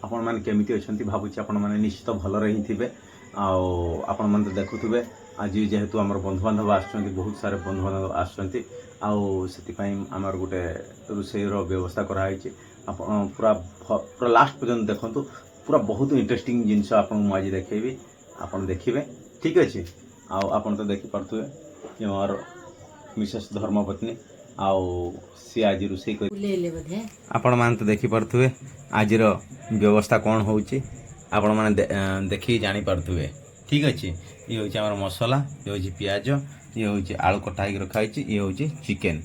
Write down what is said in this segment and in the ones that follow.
ଆପଣମାନେ କେମିତି ଅଛନ୍ତି? ଭାବୁଛି ଆପଣମାନେ ନିଶ୍ଚିତ ଭଲରେ ହିଁ ଥିବେ। ଆଉ ଆପଣମାନେ ତ ଦେଖୁଥିବେ, ଆଜି ଯେହେତୁ ଆମର ବନ୍ଧୁବାନ୍ଧବ ଆସୁଛନ୍ତି, ବହୁତ ସାରା ବନ୍ଧୁବାନ୍ଧବ ଆସୁଛନ୍ତି, ଆଉ ସେଥିପାଇଁ ଆମର ଗୋଟେ ରୋଷେଇର ବ୍ୟବସ୍ଥା କରାହେଇଛି। ଆପଣ ପୁରା ଲାଷ୍ଟ ପର୍ଯ୍ୟନ୍ତ ଦେଖନ୍ତୁ। ପୁରା ବହୁତ ଇଣ୍ଟରେଷ୍ଟିଂ ଜିନିଷ ଆପଣଙ୍କୁ ମୁଁ ଆଜି ଦେଖେଇବି, ଆପଣ ଦେଖିବେ। ଠିକ୍ ଅଛି। ଆଉ ଆପଣ ତ ଦେଖିପାରୁଥିବେ ଯେ ମୋର ମିସେସ୍ ଧର୍ମପତ୍ନୀ, ଆଉ ସିଏ ଆଜି ରୋଷେଇ କରି ବୁଲେଇଲେ ବୋଧେ। ଆପଣମାନେ ତ ଦେଖିପାରୁଥିବେ ଆଜିର ବ୍ୟବସ୍ଥା କ'ଣ ହେଉଛି। ଆପଣମାନେ ଦେଖିକି ଜାଣିପାରୁଥିବେ। ଠିକ୍ ଅଛି। ଇଏ ହେଉଛି ଆମର ମସଲା, ଇଏ ହେଉଛି ପିଆଜ, ଇଏ ହେଉଛି ଆଳୁ କଟା ହେଇକି ରଖା ହେଇଛି, ଇଏ ହେଉଛି ଚିକେନ୍।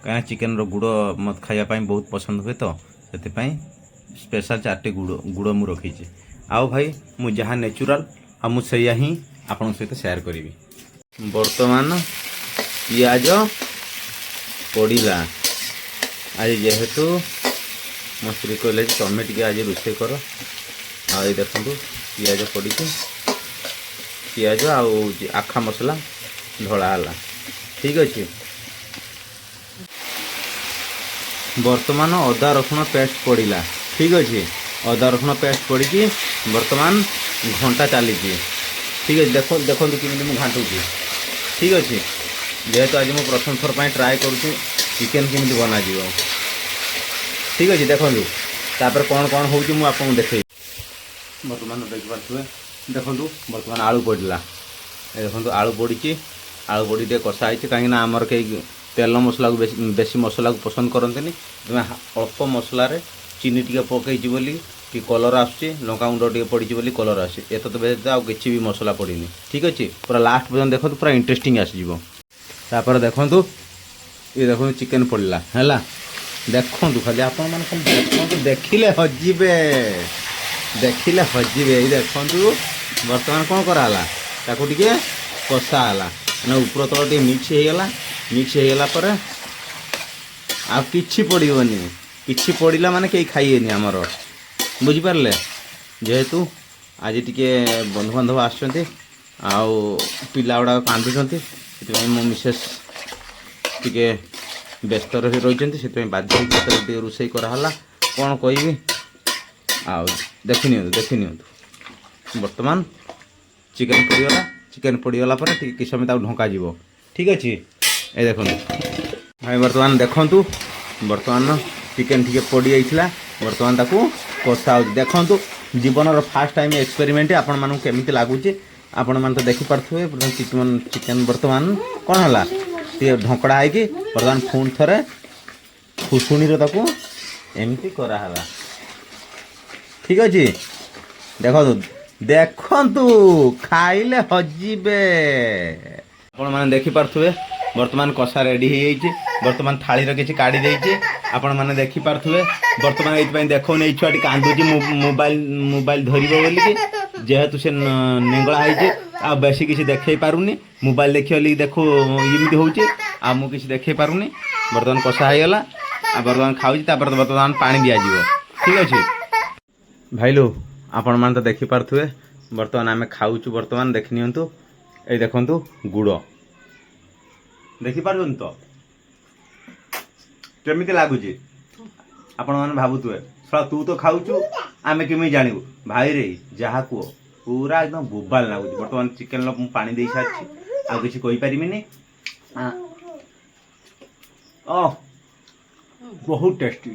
କାହିଁକିନା ଚିକେନ୍ର ଗୁଡ଼ ମୋତେ ଖାଇବା ପାଇଁ ବହୁତ ପସନ୍ଦ ହୁଏ, ତ ସେଥିପାଇଁ ସ୍ପେଶାଲ୍ ଚାରିଟି ଗୁଡ଼ ମୁଁ ରଖିଛି। ଆଉ ଭାଇ, ମୁଁ ଯାହା ନ୍ୟାଚୁରାଲ୍ ଆଉ ମୁଁ ସେଇଆ ହିଁ ଆପଣଙ୍କ ସହିତ ସେୟାର କରିବି। ବର୍ତ୍ତମାନ ପିଆଜ ପଡ଼ିଲା। ଆଜି ଯେହେତୁ ମୋ ସ୍ତ୍ରୀ କହିଲେ ଯେ ତମେ ଟିକେ ଆଜି ରୋଷେଇ କର। ଆଉ ଏଇ ଦେଖନ୍ତୁ, ପିଆଜ ପଡ଼ିଛି। ପିଆଜ ଆଉ ହେଉଛି ଆଖା ମସଲା ଢଳା ହେଲା। ଠିକ୍ ଅଛି। ବର୍ତ୍ତମାନ ଅଦା ରସୁଣ ପେଷ୍ଟ ପଡ଼ିଲା। ଠିକ୍ ଅଛି। ଅଦା ରସୁଣ ପେଷ୍ଟ ପଡ଼ିକି ବର୍ତ୍ତମାନ ଘଣ୍ଟା ଚାଲିଛି। ଠିକ୍ ଅଛି। ଦେଖନ୍ତୁ କେମିତି ମୁଁ ଘାଣ୍ଟୁଛି। ଠିକ୍ ଅଛି। ଯେହେତୁ ଆଜି ମୁଁ ପ୍ରଥମ ଥର ପାଇଁ ଟ୍ରାଏ କରୁଛି ଚିକେନ୍ କେମିତି ବନାଯିବ। ଠିକ୍ ଅଛି। ଦେଖନ୍ତୁ ତାପରେ କ'ଣ କ'ଣ ହେଉଛି, ମୁଁ ଆପଣଙ୍କୁ ଦେଖେଇବି। ବର୍ତ୍ତମାନ ଦେଖିପାରୁଥିବେ, ଦେଖନ୍ତୁ, ବର୍ତ୍ତମାନ ଆଳୁ ପଡ଼ିଲା। ଏ ଦେଖନ୍ତୁ, ଆଳୁ ପଡ଼ିଛି। ଆଳୁ ପଡ଼ି ଟିକେ କଷା ହେଇଛି, କାହିଁକିନା ଆମର କେହି ତେଲ ମସଲାକୁ ବେଶୀ ବେଶୀ ମସଲାକୁ ପସନ୍ଦ କରନ୍ତିନି। ସେଥିପାଇଁ ଅଳ୍ପ ମସଲାରେ ଚିନି ଟିକେ ପକେଇଛି ବୋଲି କି କଲର୍ ଆସୁଛି, ଲଙ୍କାଗୁଣ୍ଡ ଟିକେ ପଡ଼ିଛି ବୋଲି କଲର୍ ଆସୁଛି। ଏତଦ୍ ବ୍ୟତୀତ ଆଉ କିଛି ବି ମସଲା ପଡ଼ିନି। ଠିକ୍ ଅଛି। ପୁରା ଲାଷ୍ଟ ପର୍ଯ୍ୟନ୍ତ ଦେଖନ୍ତୁ, ପୁରା ଇଣ୍ଟରେଷ୍ଟିଂ ଆସିଯିବ। ତାପରେ ଦେଖନ୍ତୁ, ଇଏ ଦେଖନ୍ତୁ, ଚିକେନ୍ ପଡ଼ିଲା। ହେଲା, ଦେଖନ୍ତୁ ଖାଲି, ଆପଣମାନେ ଖାଲି ଦେଖନ୍ତୁ, ଦେଖିଲେ ହଜିବେ, ଦେଖିଲେ ହଜିବେ। ଏଇ ଦେଖନ୍ତୁ, ବର୍ତ୍ତମାନ କ'ଣ କରାହେଲା? ତାକୁ ଟିକେ କଷା ହେଲା, ମାନେ ଉପର ତଳ ଟିକେ ମିକ୍ସ ହେଇଗଲା। ମିକ୍ସ ହେଇଗଲା ପରେ ଆଉ କିଛି ପଡ଼ିବନି। କିଛି ପଡ଼ିଲା ମାନେ କେହି ଖାଇବେନି ଆମର, ବୁଝିପାରିଲେ? ଯେହେତୁ ଆଜି ଟିକେ ବନ୍ଧୁବାନ୍ଧବ ଆସୁଛନ୍ତି ଆଉ ପିଲା ଗୁଡ଼ାକ କାନ୍ଦୁଛନ୍ତି, ସେଥିପାଇଁ ମୋ ମିସେସ୍ ଟିକେ ବ୍ୟସ୍ତ ରହିଛନ୍ତି। ସେଥିପାଇଁ ବାଧ୍ୟ ହେଇକି ଯେତେବେଳେ ଟିକେ ରୋଷେଇ କରାହେଲା। କ'ଣ କହିବି ଆଉ? ଦେଖିନିଅନ୍ତୁ, ଦେଖିନିଅନ୍ତୁ, ବର୍ତ୍ତମାନ ଚିକେନ୍ ପଡ଼ିଗଲା। ଚିକେନ୍ ପଡ଼ିଗଲା ପରେ ଟିକେ କିଛି ସମୟ ତାକୁ ଢଙ୍କାଯିବ। ଠିକ୍ ଅଛି। ଏ ଦେଖନ୍ତୁ ଭାଇ, ବର୍ତ୍ତମାନ ଦେଖନ୍ତୁ, ବର୍ତ୍ତମାନ ଚିକେନ୍ ଟିକେ ପଡ଼ିଯାଇଥିଲା, ବର୍ତ୍ତମାନ ତାକୁ କଷା ହେଉଛି। ଦେଖନ୍ତୁ, ଜୀବନର ଫାର୍ଷ୍ଟ ଟାଇମ୍ ଏକ୍ସପେରିମେଣ୍ଟ, ଆପଣମାନଙ୍କୁ କେମିତି ଲାଗୁଛି ଆପଣମାନେ ତ ଦେଖିପାରୁଥିବେ। ବର୍ତ୍ତମାନ ଚିକେନ୍ ବର୍ତ୍ତମାନ କ'ଣ ହେଲା, ଟିକେ ଢଙ୍କଡ଼ା ହେଇକି ବର୍ତ୍ତମାନ ପୁଣି ଥରେ ଖୁସୁଣିର ତାକୁ ଏମିତି କରାହେଲା। ଠିକ୍ ଅଛି। ଦେଖନ୍ତୁ, ଦେଖନ୍ତୁ, ଖାଇଲେ ହଜିବେ। ଆପଣମାନେ ଦେଖିପାରୁଥିବେ, ବର୍ତ୍ତମାନ କଷା ରେଡି ହେଇଯାଇଛି। ବର୍ତ୍ତମାନ ଥାଳିର କିଛି କାଢ଼ି ଦେଇଛି, ଆପଣମାନେ ଦେଖିପାରୁଥିବେ। ବର୍ତ୍ତମାନ ଏଇଥିପାଇଁ ଦେଖଉନି, ଏଇ ଛୁଆଟି କାନ୍ଦୁଛି ମୋବାଇଲ ଧରିବ ବୋଲିକି। ଯେହେତୁ ସେ ନେଙ୍ଗଳା ହେଇଛି, ଆଉ ବେଶୀ କିଛି ଦେଖେଇ ପାରୁନି। ମୋବାଇଲ ଦେଖିବ ବୋଲିକି ଦେଖୁ ଏମିତି ହେଉଛି, ଆଉ ମୁଁ କିଛି ଦେଖେଇ ପାରୁନି। ବର୍ତ୍ତମାନ କଷା ହେଇଗଲା ଆଉ ବର୍ତ୍ତମାନ ଖାଉଛି। ତାପରେ ବର୍ତ୍ତମାନ ପାଣି ଦିଆଯିବ। ଠିକ୍ ଅଛି ଭାଇଲୋ, ଆପଣମାନେ ତ ଦେଖିପାରୁଥିବେ, ବର୍ତ୍ତମାନ ଆମେ ଖାଉଛୁ। ବର୍ତ୍ତମାନ ଦେଖିନିଅନ୍ତୁ, ଏଇ ଦେଖନ୍ତୁ ଗୁଡ଼, ଦେଖିପାରୁଛନ୍ତି ତ କେମିତି ଲାଗୁଛି? ଆପଣମାନେ ଭାବୁଥିବେ, ଶଳା ତୁ ତ ଖାଉଛୁ, ଆମେ କେମିତି ଜାଣିବୁ? ଭାଇରେ, ଯାହା କୁହ, ପୁରା ଏକଦମ ବୋବାଲ ଲାଗୁଛି। ବର୍ତ୍ତମାନ ଚିକେନର ମୁଁ ପାଣି ଦେଇ ସାରିଛି, ଆଉ କିଛି କହିପାରିବିନି। ଅ ବହୁତ ଟେଷ୍ଟି।